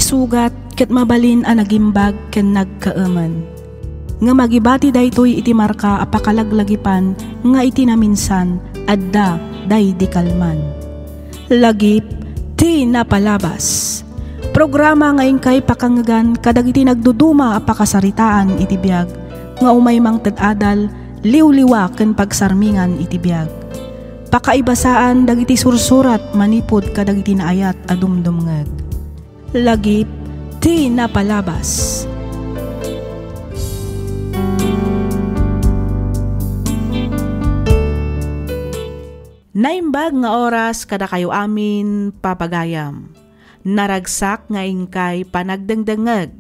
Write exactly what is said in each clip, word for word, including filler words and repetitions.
sugat ket mabalin a nagimbag ken nagkaemen. Ngem agibati daytoy iti marka a pakalaglagipan nga iti naminsan adda daydi kalman. Lagip ti napalabas. Programa nga inkay pakangegan kadagiti nagduduma a pakasaritaan iti biag nga umay mangted adal, liwliwa ken pagsarmingan iti biag. Pakaibasaan dagiti sursurat manipud kadagiti naayat a dumdumngeg. Lagip ti napalabas. Naimbag nga oras kadakayo amin, papagayam. Naragsak nga inkay panagdengdengngeg.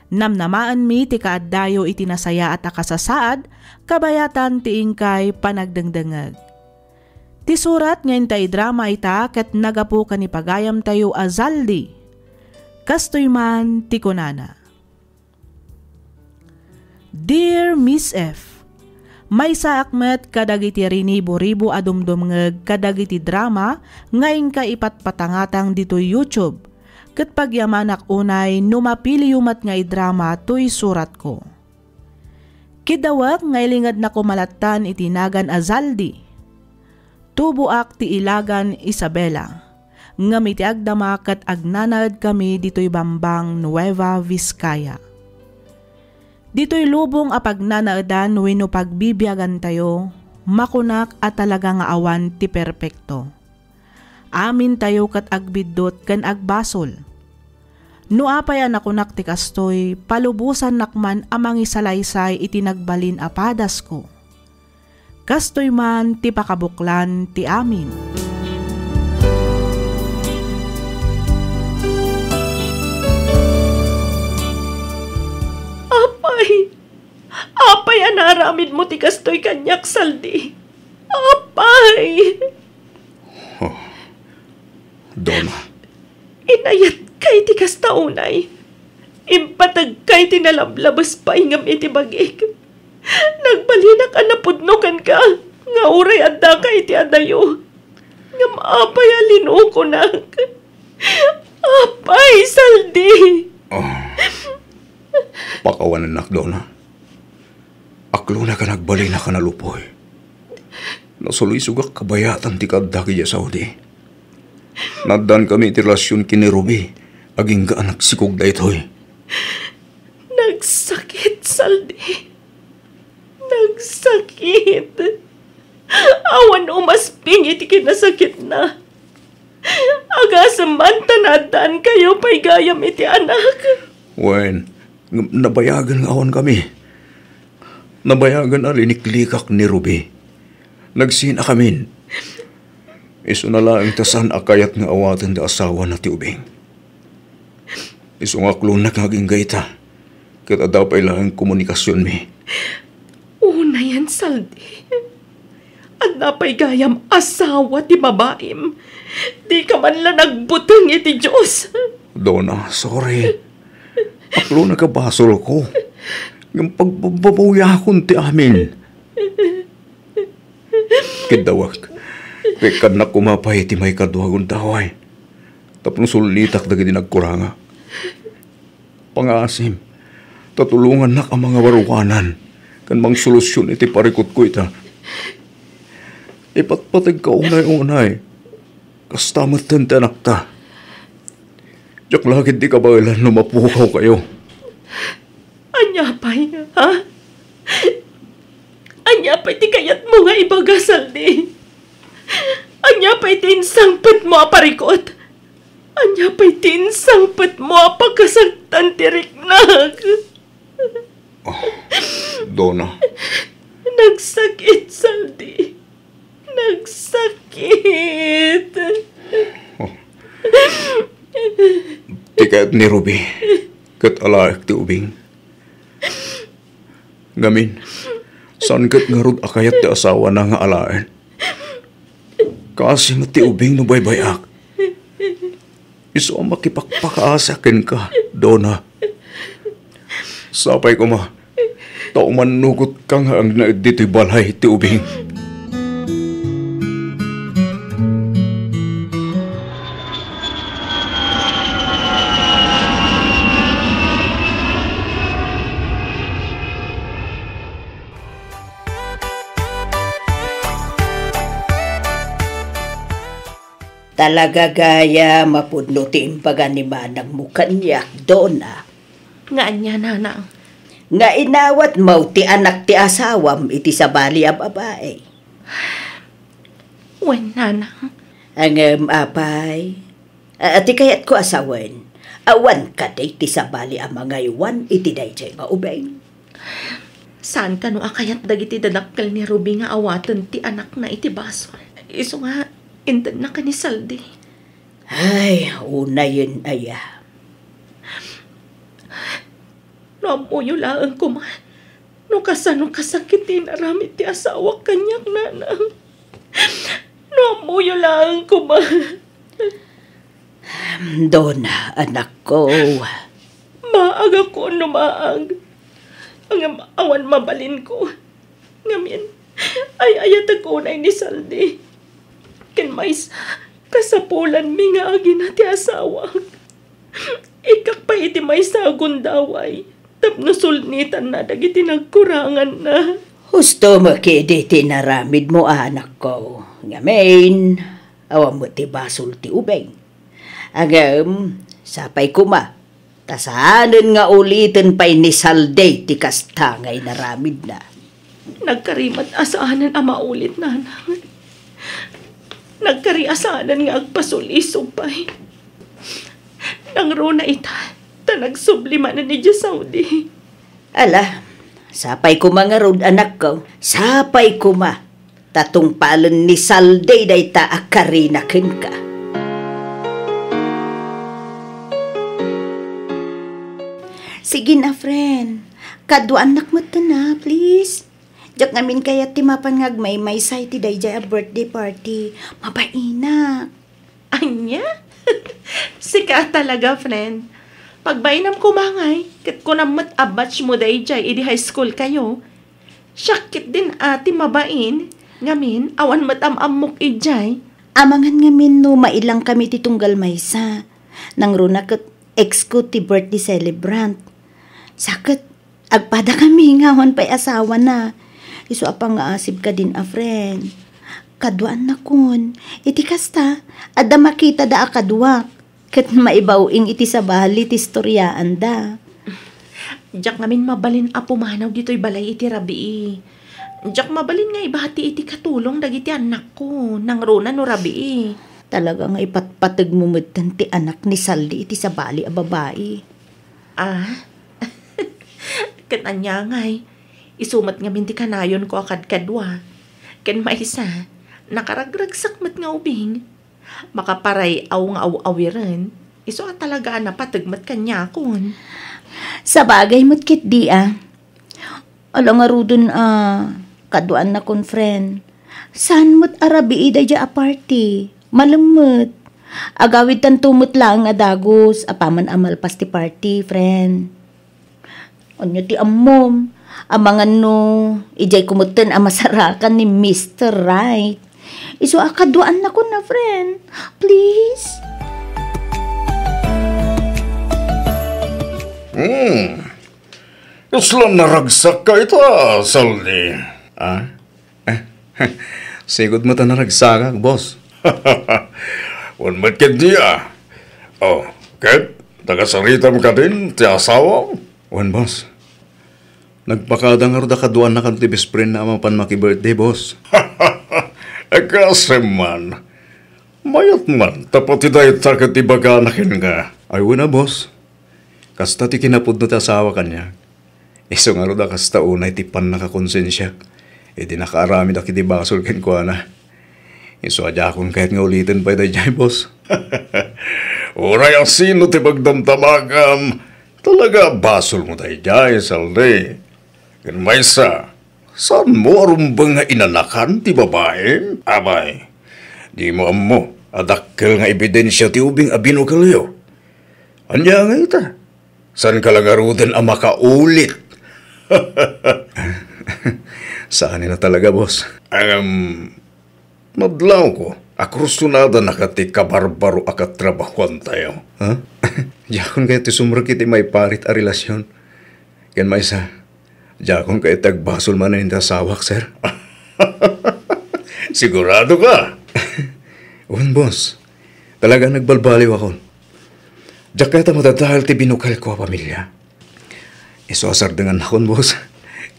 Namnamaenmi ti kaaddayo iti nasayaat a kasasaad, kabayatan ti inkay panagdengdengngeg. Ti surat nga inta idrama ita ket nagapu ken ni pagayamtayo a Zaldi. Kastoy man ti kunana. Dear Miss F, maysaak met kadagiti rinibo-ribo a dumdumngeg kadagiti drama nga inka ipatpatangatang ditoy YouTube, ket pagyamanak unay no mapiliyo met nga idrama toy suratko. Kiddawek nga ilingedna koma lattan iti nagan a Zaldi. Tuboak ti Ilagan, Isabela, ngem iti agdama ket agnanaedkami ditoy Bambang, Nueva Vizcaya. Ditoy lubong a pagnanaedan wenno pagbibiagantayo, makunak a talaga nga awan ti perpekto. Amintayo ket agbiddut ken agbasol. No apay a nakunak ti kastoy, palubosannak man a mangisalaysay iti nagbalin a padasko. Kastoy man ti pakabuklan ti amin. Apay, apay a naaramidmo ti kastoy kaniak, Saldi? Apay! Oh, Dona. Inayatka iti kasta unay. Impategka iti nalablabes pay ngem iti bagik. Nagbalinak a napudno kenka nga uray addaka iti adayo. Ngem apay a linukonak? Apay, Saldi! Oh. Pakawanennak, Dona. Aklonak a nagbalinak a nalupoy. Nasuloysogak kabayatan ti kaaddak idiay Saudi. Naaddaankami iti relasion ken ni Ruby, agingga a nagsikog daytoy. Nagsakit, Saldi. Nagsakit. Awan umasping iti kinasakitna. Agasem man ta naaddaankayo pay gayam iti anak. Wen, ngem nabayagen nga awankami. Nabayagen a liniklikak ni Ruby. Nagsinakamin. Isuna laeng ta saan a kayat nga awaten ti asawana ti ubing. Isu nga aklonak nga agingga ita, ket adda pay laeng komunikasionmi. Unayen, Saldi. Adda pay gayam asawa ti babaim. Dika man la nagbuteng iti Dios. Dona, sorry. Aklonak a basolko. Ngem pagbababuyakon ti amin. Kiddawek, pikkannak koma pay ti maikadua a gundaway tapno sullitak dagiti nagkuranga. Pangaasim, ta tulongannak a mangawaruanan ken mangsolusion iti parikutko ita. Ipatpategka unay-unay, kasta metten ti anakta. Diak la ketdi kabaelan no mapukawkayo. Ania pay, ha? Ania pay ti kayatmo nga ibaga, Saldi? Ania pay ti insangpetmo a parikut? Ania pay ti insangpetmo a pakasaktan ti riknak? Oh, Dona. Nagsakit, Saldi. Nagsakit. Oh. Ti kayat ni Ruby, ket alaek ti ubing. Ngamin, saan ket ngarud a kayat ti asawana nga alaen? Kaasi met ti ubing no baybay-ak. Isu a makipakpakaasiak kenka, Dona. Sapay koma, ta umannugotka nga agnaed ditoy balay ti ubing. Talaga gayam a pudno ti imbaga ni manangmo kaniak, Dona. Nga ania, Nanang? Nga inawatmo ti anak ti asawam iti sabali a babai. Wen, Nanang. Ngem, apay, a-, ti kayatko a sawen, awan kadi ti sabali a mangaywan iti daydiay nga ubing? Saan kano a kayat dagiti dadakkel ni Ruby nga awaten ti anakna iti basol? Isu nga, intedna ken ni Saldi. Ay, unayen aya. No ammoyo laeng koma no kasano kasakit ti inaramid ti asawak kaniak, Nanang. No ammoyo laeng koma. Dona, anakko. Maag ako no maag. Ngem awan mabalinko. Ngamin, ay-ayatek unay ni Saldi. Ken maysa, kasapulanmi nga agina ti asawak. Ikkak pay iti maysa a gundaway tapno sulnitanna dagiti nagkuranganna. Husto met kadi ti inaramidmo, anakko. Ngamin, awan met ti basol ti ubing. Ngem, sapay koma, ta saanen nga uliten pay ni Saldi ti kasta nga inaramidna. Nagkari met a saanen a maulit, Nanang. Nagkari a saanen nga agpasulisog pay. Nangruna ita, ta nagsubli manen idiay Saudi. Ala, sapay koma ngarud, anakko. Sapay koma. Ta tungpalen ni Saldi dayta a karina kenka. Sige na, friend. Kaduaannak metten a, please. Diak ngamin kayat ti mapan nga agmaymaysa iti daydiay a birthday party. Mabainak. Ania? Sika talaga, friend. Pagbainam koma ngay, ket kunam met a batch mo daydiay idi high school kayo. Siak ketdin a ti mabain, ngamin, awan met am-ammok idiay. Amangan ngamin no mailangkami ti tunggal maysa. Nangruna ket ex ko ti birthday celebrant. Sa ket, agpadakami nga awan pay asawana. Isu a pangngaasibka din a friend. Kaduaannakon. Iti kasta, adda makitada a kaduak. Ket maibaw-ing iti sabali ti istoriaanda. Diak ngamin mabalin a pumanaw ditoy balay iti rabii. Diak mabalin nga ibati iti katulong dagiti annakko, nangruna no rabii. Talaga nga ipatpategmo metten ti anak ni Saldi iti sabali a babai. Ah? Ket ania ngay, isu met ngamin ti kanayonko a kadkadua. Ken maysa, nakaragragsak met nga ubing. Makaparay-aw nga aw-awiren, isu a talaga a napateg met kaniakon. Sabagay met ketdi a. Ala ngaruden a kaduaannakon, friend. Saan met a rabii daydiay a party? Malem met. Agawidtanto met laeng a dagus apaman a malpas ti party, friend. Ania ti ammom? Amangan no, idiay ko metten a masarakan ni Mister Right. Isu a kaduaannakon a friend. Please? Hmm. Kasla naragsakka ita, Saldi. Ah? Sigud met a naragsakak, boss. Wen met ketdi a. Oh, ket, nakasaritam kadin ti asawam? Wen, boss. Nagpakada ngarud a kaduaannak ti best friend na a mapan maki-birthday, boss. Kasim man. Mayat man, ta pati dayta ket ibagana kenka. Ay, wen a, boss. Kasta ti kinapudno ti asawa kaniak. Isu ngarud a kasta unay ti pannakakonsensiak idi nakaaramidak iti basol kenkuana. Isu a diakon kayat nga uliten pay daydiay, boss. Uray a sino ti pagdamdamagam, talaga a basolmo daydiay, Saldi. Ken maysa, saanmo a rumbeng nga inanakan ti babaim? Abay, dimo ammo a dakkel nga ebidensia ti ubing a binukelyo. Ania ngay ita? Saanka la ngaruden a makaulit? Saanen a talaga, boss. Ngem, nadlawko a kursunada naka ti kabarbaro a katrabahuantayo. Ha? Diakon kayat ti sumrek iti maiparit a relasyon. Ken maysa, diakon kayat ti agbasol manen iti asawak, sir. Sigurado ka? Wen, boss. Talaga nagbalbaliwakon. Diak kayat a madadael ti binukelko a pamilia. Isu a sardengannakon, boss.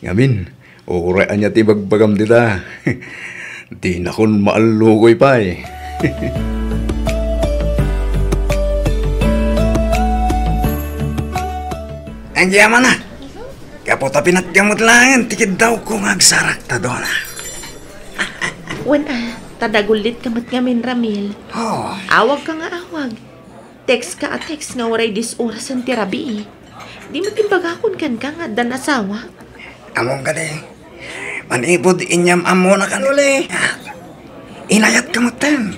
Ngamin, uray ania ti ibagbagam dita. Dinakon maallukoy pay. Agyamanak. Gapu ta pinatgamot laeng ti kiddawko nga agsarakta, Dona. Wen, ah, ta nagullitka met ngamin, Ramil. Oh. Awagka nga awag. Text ka a text nga uray dis orasen ti rabii. Di met imbagakon kenka nga addan asawa? Ammom kadi, manipud inyam-ammonakan uli, inayatka metten.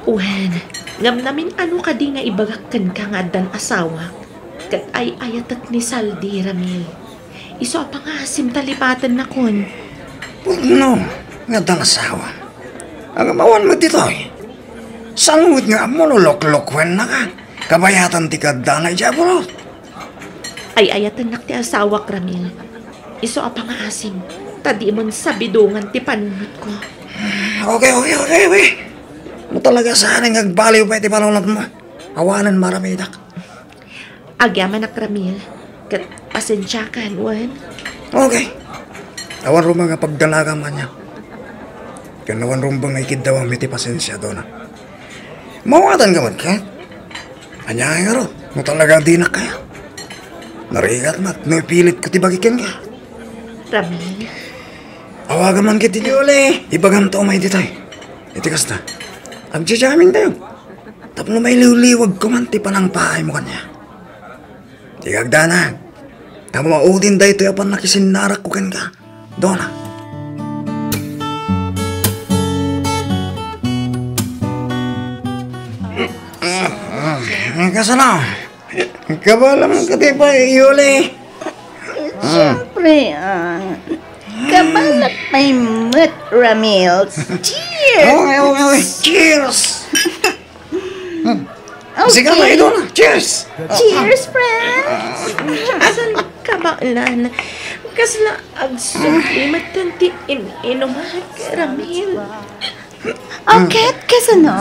Wen, ngem namin-ano kadi nga ibagak kenka nga addan asawak, ket ay-ayatek ni Saldi, Ramil. Isu a pangasim ta lipatenna kon. Pudno nga addan asawa. Ngem awan met ditoy. Saan met nga ammo no loklokuennaka? Kabayatan ti kaddana idiay abroad. Ay-ayatennak ti asawak, Ramil. Isu a pangaasim, ta dimon sabidongan ti panunotko. Okay, okay, okay, okay. No talaga saan nga agbaliw pay ti panunotmo, awanen maramidak. Agyamanak, Ramil, ket pasensiakan, wen? Okay. Awan rumbeng nga pagdalagam kaniak. Ken awan rumbeng nga ikiddawam iti pasensia, Dona. Mawatanka met ket? Ania ngay ngarud, no talaga dinak kayat? Narigat met no ipilitko ti bagi kenka. Ramil. Awagam man ket ti Yoli. Ibagamto umay ditoy. Iti kasta, agjajamintayo. Tapno mailiwliwagko man ti panangpaaymo kaniak. Ti kagdanag, ta maudin daytoy a pannakisinnaragko kenka, Dona. Kasano? Kabaelam kadi pay, Yoli? Siyempre, ah. Kabaelak pay met, Ramil. Cheers! Okay, okay, okay. Cheers! Hmm. Okay. Sige, paido na. Cheers! Cheers, friends! Saan ka ba, Lan? Kasla agsukli met ti in-inumak, Ramil. Okay, kasano?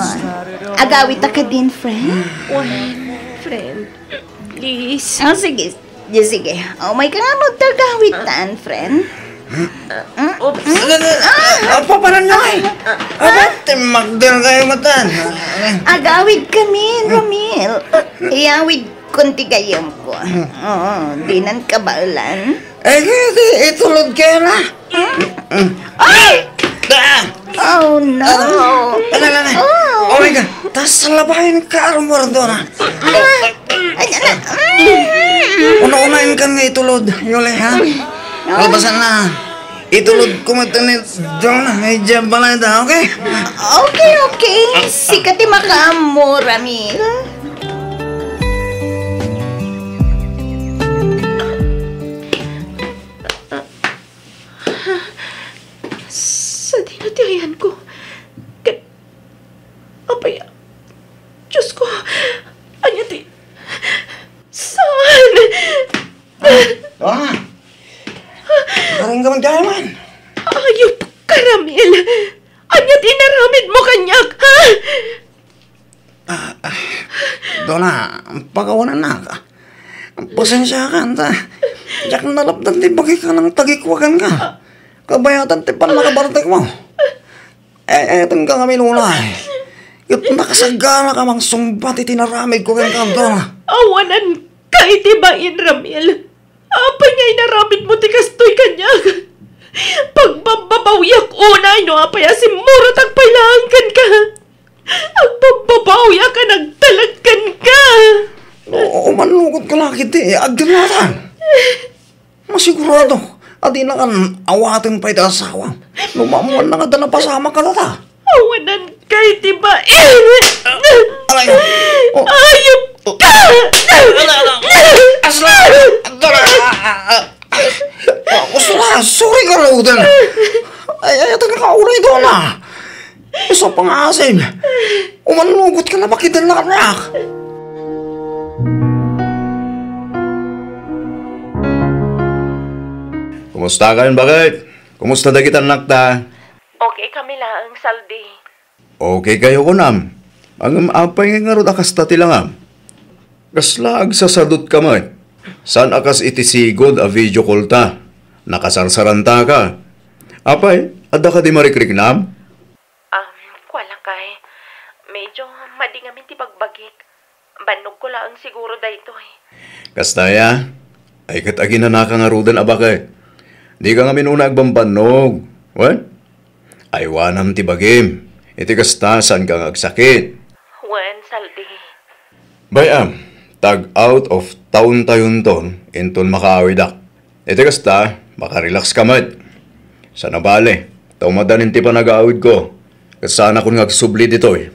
Agawid ta kadin, friend? Wen, friend. Please. Ah, sige. Sige, sige. Umay ka nga magtagawid tan, friend. Oops. Ah, papanan nga ay. Aba, timakder kayo matan. Agawid kami, Ramil. Iyawid kun ti gayam ko. Oo, dinan kabaelan. Eh, di, itulod kayo na. Ay! Ah! Oh, no. Ano, ano, ano? Oh. Oh my God. Tas labayan ka, Armor, doon, ha? Ah! Ay, ala. Una-unain ka nga itulod, Yole, ha? No. Kalpasan na. Itulod ko met ni doon, ha? Medyo balay da, okay? Okay, okay. Sika ti makaammo, Ramil. Sadino ti ayanko? Ket, apay, Diosko, ania ti, saan? Ah, ah. Karing ka man, Diamond. Ayup ka, Ramil. Ania ti inaramidmo kaniak, ha? Ah, ah, Dona, pakawanannak. Pasensiakan ta. Diak nalapdan ti bagik a nangtagikua kenka. Kabayatan ti pannakabartekmo. Eh, etenka ngamin unay. Ket nakasagana ka mangsungbat iti naramidko kenka, Dona. Awanan ka iti bain, Ramil. Apay nga inaramidmo ti kastoy kaniak? Pagbabbabawiak unay no apay a simmurotak pay laeng kenka. Agbabbabawiak a nagtalek kenka. No, umannugotka la ket ti agdennatan. Masigurado a dinakan awaten pay ti asawam no maammoanna nga adda napasamak kadata. Awanan kay ti bain. Aray. Oh. Ayup ka! Ala, ala. Asla. Dora. Ah, gusto na. Sorry ka, Roden. Ay, ay, taga ka, uray doon na. Isu a pangasim. Umannugotka la ket ti narigat. Kumusta kayon, baket? Kumusta dagiti annakta? Okay kami laeng, Saldi. Okay kayo, kunam? Ngem apay ngay ngarud a kasta ti langam? Kasla agsasadutka met? Saan a kas iti sigud a video call ta. Nakasarsarantaka. Apay, adda kadi marikriknam? Um, kua lakay. Medyo madi ngamin ti bagbagik. Bannogko laeng siguro daytoy. Kasta aya? Ay ket aginanaka ngaruden a baket. Dika ngamin unay agbambannog. Wen? Aywanam ti bagim. Iti kasta, saanka nga agsakit. Wen, Saldi. Bay-am, tag-out of town tayonton inton makaawidak. Iti kasta, makarelax ka met. Sana bale, ta umadanin ti panagaawidko. Ket saanakon nga agsubli ditoy.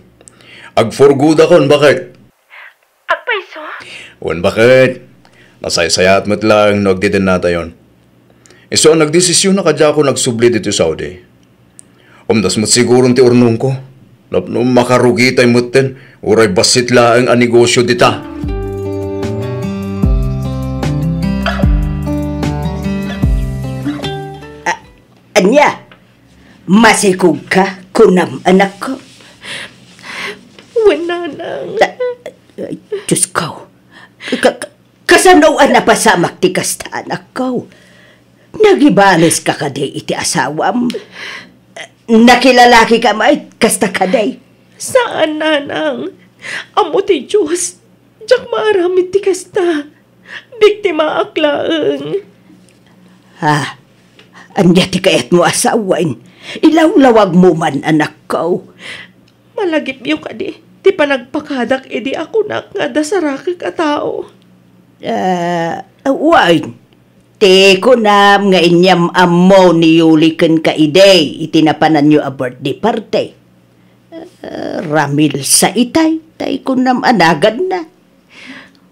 Agpurgodakon, baket. Agpayso? Wen, baket. Nasaysayaat met laeng no agdidennatayon. Isu a nagdesisiona kadiakon agsubli ditoy Saudi. Umdas met siguron ti urnongko. Tapno makarugitay metten, uray bassit laeng a negosyo dita. A-, ania? Masikogka, kunam, anakko? Wen, nanang. Ta-, ay, Diyos ko. Ka-, ka-, kasano a napasamak ti kasta, anakko? Nagibaleska kadi iti asawam? Nakilalakika met kasta kadi? Saan, nanang. Ammo ti Dios, diak maaramid ti kasta. Biktimaak laeng. Ha? Ania ti kayatmo a sawen? Ilawlawagmo man, anakko. Malagipyo kadi ti panagpakadak idi a kunak nga adda sarakek a tao? Ah, wen. Ti kunam nga inyam-ammo ni Yuli kenka idi iti napananyo a birthday party. Ah, Ramil sa itay, tay kunam a naganna.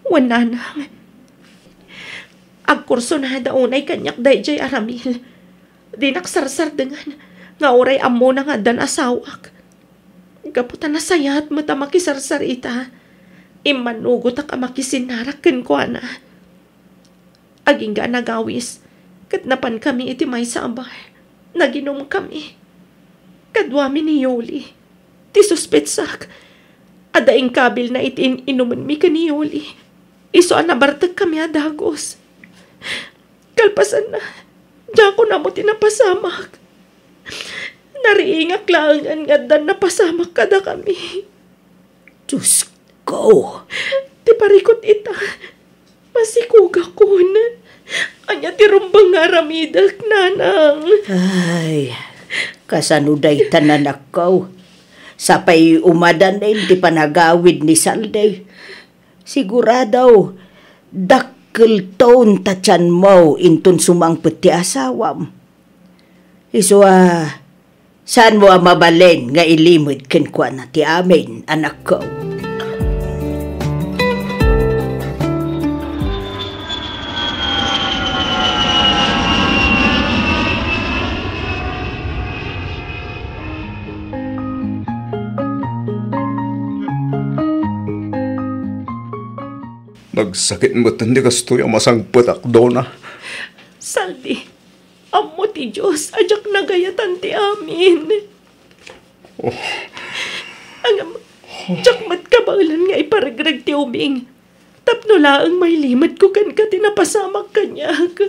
Wen, nanang. Agkursonada unay kaniak daydiay a Ramil. Dinak sarsardengan nga uray ammona nga addan asawak. Gapu ta nasayaat met a makisarsar ita, immanugotak a makisinnarak kenkuana. Agingga a nagawis, ket napankami iti maysa a bar. Naginumkami. Kaduami ni Yoli. Ti suspetsak, adda inkabilna iti in-inumenmi ken ni Yoli. Isu a nabartekkami a dagus. Kalpasanna, diakon ammo ti napasamak. Nariingak laengen nga addan napasamak kadakami. Diosko! Ti parikut ita, masikogakon. Ania ti rumbeng nga aramidek, nanang? Ay, kasano dayta, anakko? Sapay umadanen ti panagawid ni Saldi. Sigurado, dakkelton ta tianmo inton sumangpet ti asawam. Isu a, saanmo a mabalin nga ilimed kenkuana ti amin, anakko. Nagsakit met ti kastoy a masangpetak, Dona. Saldi, ammo ti Dios a diak nagayatan ti amin. Oh. Ngem, diak met kabaelan nga iparegreg ti ubing. Tapno laeng mailimedko kenka ti napasamak kaniak.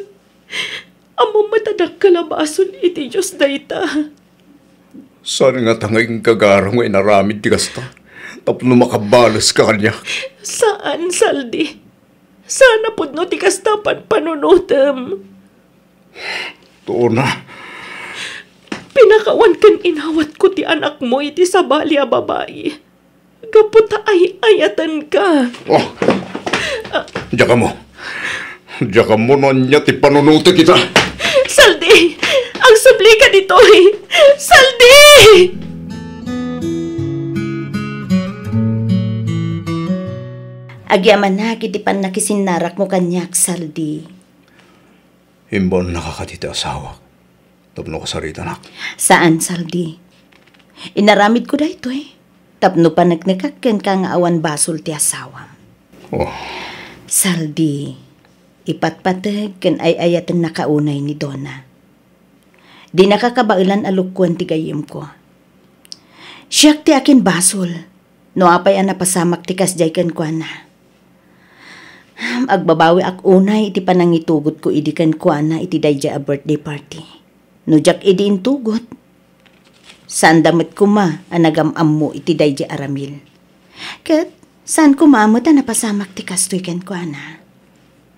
Ammom met a dakkel a basol iti Dios dayta. Saan ngata nga inka garaw nga inaramid ti kasta tapno makabaleska kaniak? Saan, Saldi. Saan a pudno ti kasta a panpanunotem. Dona. Pinakawan ken inawatko ti anakmo iti sabali a babai. Gapu ta ay-ayatenka. Oh! Diak ammo. Diak ammo no ania ti panunotek ita. Saldi! Agsublika ditoy! Saldi! Agyamanak iti pannakisinnarako kaniak, Saldi. Imbaonnaka kadi ti asawak tapno kasaritanak? Saan, Saldi. Inaramidko daytoy tapno paneknekak kenka nga awan basol ti asawam. Oh. Saldi, ipatpateg ken ay-ayatennaka unay ni Dona. Dinaka kabaelan a lukkoen ti gayyemko. Siak ti akinbasol No apay a napasamak ti kasdiay kenkuana. Agbabawiak unay iti panangitugotko idi kenkuana iti daydiay a birthday party. No diak idi intugot, saanda met koma a nagam-ammo iti daydiay a ramil. Ket saan koma met a napasamak ti kastoy kenkuana.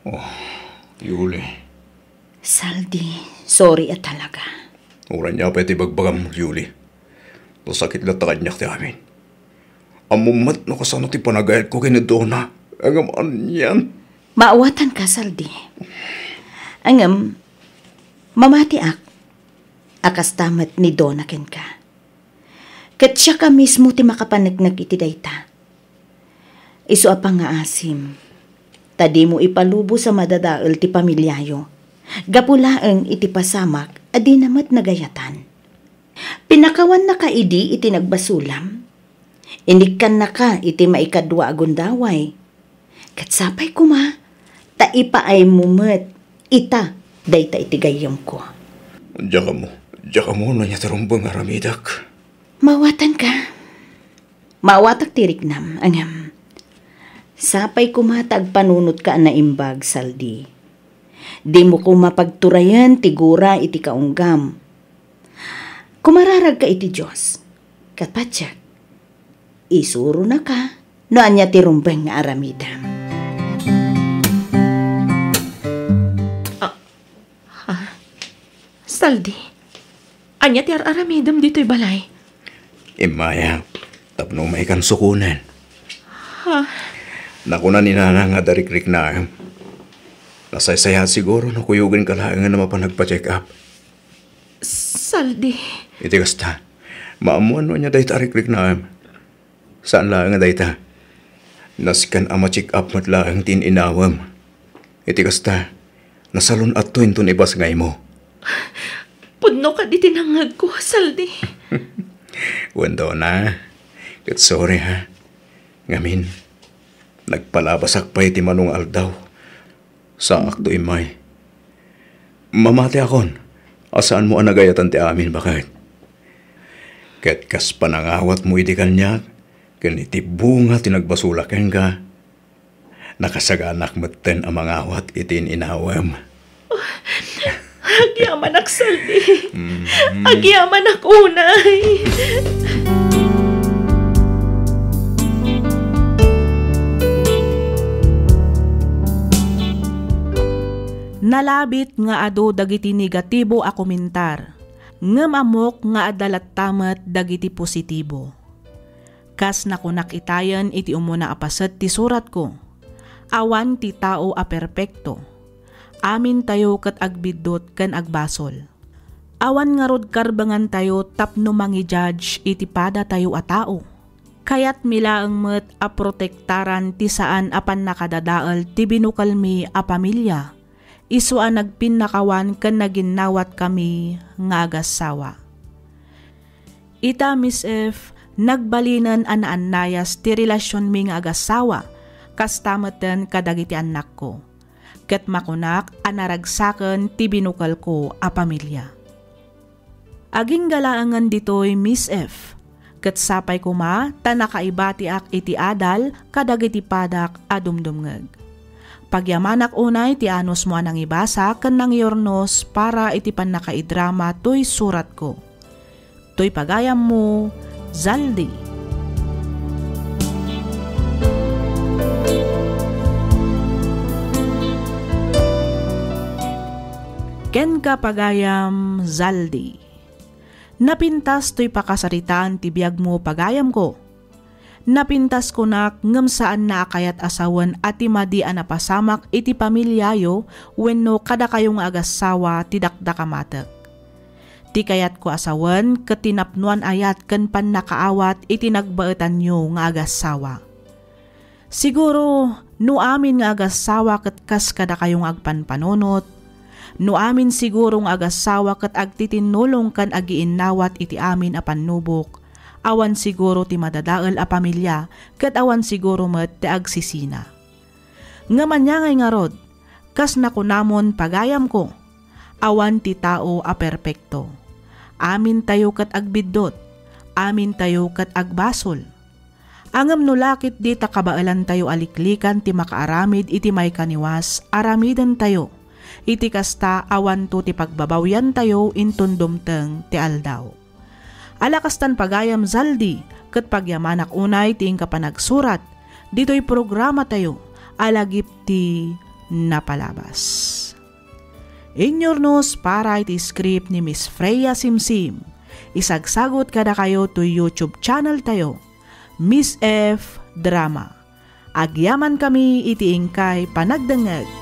Oh, Yuli. Saldi, sorry a talaga. Uray ania pay ti bagbagam, Yuli. Nasakit latta kaniak ti amin. Ammom met no kasano ti panagayatko ken ni Dona. Ngem anian? Maawatanka, Saldi. Ngem, mamatiak a kasta met ni Dona kenka. Ket siaka mismo ti makapaneknek iti dayta. Isu a pangngaasim, ta dimo ipalubos a madadael ti pamiliayo, gapu laeng iti pasamak a dina met nagayatan. Pinakawannaka idi iti nagbasolam? Inikkannaka iti maikadua a gundaway? Ket sapay koma, ta ipaaymo met ita dayta iti gayyemko. Diak ammo, diak ammo no ania ti rumbeng nga aramidek. Maawatanka. Maawatak ti riknam, ngem sapay koma ta agpanunotka a naimbag, Saldi. Dimo koma pagturayen ti gura iti kaunggam. Kumararagka iti Dios. Ket patiek, isuronaka no ania ti rumbeng nga aramidem. Ah, ha? Saldi, ania ti ar-aramidem ditoy balay? Immayak, tapno umaykan sukonen. Ha? Nakuna ni Nana nga adda rikriknaem. Nasaysayaat siguro no kuyogenka laengen a mapan agpa-check up. Saldi. Iti kasta, maammoan no ania dayta a rikriknaem. Saan laeng a dayta. Nasken a ma-check up met laeng ti in-inawem. Iti kasta, nasalun-atto inton ibasngaymo. Pudno kadi ti nangngegko, Saldi. Wen, Dona, ket sorry, ha. Ngamin, nagpalabasak pay ti mano nga aldaw. Saakto immay. Mamatiakon a saanmo a nagayatan ti amin, baket. Ket kas panangawatmo idi kaniak, ken iti bunga ti nagbasolak kenka, nakasaganak metten a mangawat iti in-inawem. Agyamanak, Saldi. Mhm. Agyamanak unay. Nalabit nga adu dagiti negatibo a komentar, ngem ammok nga adda latta met dagiti positibo. Kas nakunak itayen iti umuna a paset ti suratko, awan ti tao a perpekto. Amintayo ket agbiddut ken agbasol. Awan ngarud karbengantayo tapno mangi-judge iti padatayo a tao. Kayatmi laeng met a protektaran ti saan a pannakadadael ti binukelmi a pamilia, isu a nagpinnakawan ken naginnawatkami nga agassawa. Ita, Miss F, nagbalinen a naannayas ti relasionmi nga agassawa, kasta metten kadagiti annakko. Ket makunak a naragsaken ti binukelko a pamilia. Agingga laengen ditoy, Miss F, ket sapay koma ta nakaibatiak iti adal kadagiti padak a dumdumngeg. Pagyamanak unay ti anusmo a nangibasa ken nangiurnos para iti pannakaidrama toy suratko. Toy pagayammo, Zaldi. Kenka, pagayam, Zaldi. Napintas toy pakasaritaan ti biagmo, pagayamko. Napintas kunak ngem saanna a kayat a sawen a ti madi a napasamak iti pamiliayo wenno kadakayo nga agassawa ti dakdakamatek. Ti kayatko a sawen ket ti napnoan ayat ken pannakaawat iti nagbaetanyo nga agassawa. Siguro, no amin nga agassawa ket kas kadakayo nga agpanpanunot, no amin siguro nga agassawa ket agtitinnulong ken agiinnawat iti amin a pannubok, awan siguro ti madadael a pamilia ket awan siguro met ti agsisina. Ngem ania ngay ngarud, kas nakunamon, pagayamko, awan ti tao a perpekto. Amintayo ket agbiddut, amintayo ket agbasol. Ngem no la ketdi ta kabaelantayo a liklikan ti makaaramid iti maikaniwas, aramidentayo. Iti kasta, awanto ti pagbabawyantayo inton dumteng ti aldaw. Ala kastan pagayam, Zaldi, ket pagyamanak unay ti inka panagsurat ditoy programatayo a Lagip ti Napalabas. Inyurnos para iti script ni Miss Freya Simsim. Isagsagut kadakayo toy YouTube channel tayo, Miss F Drama. Agyaman kami iti inkay panagdengngeg.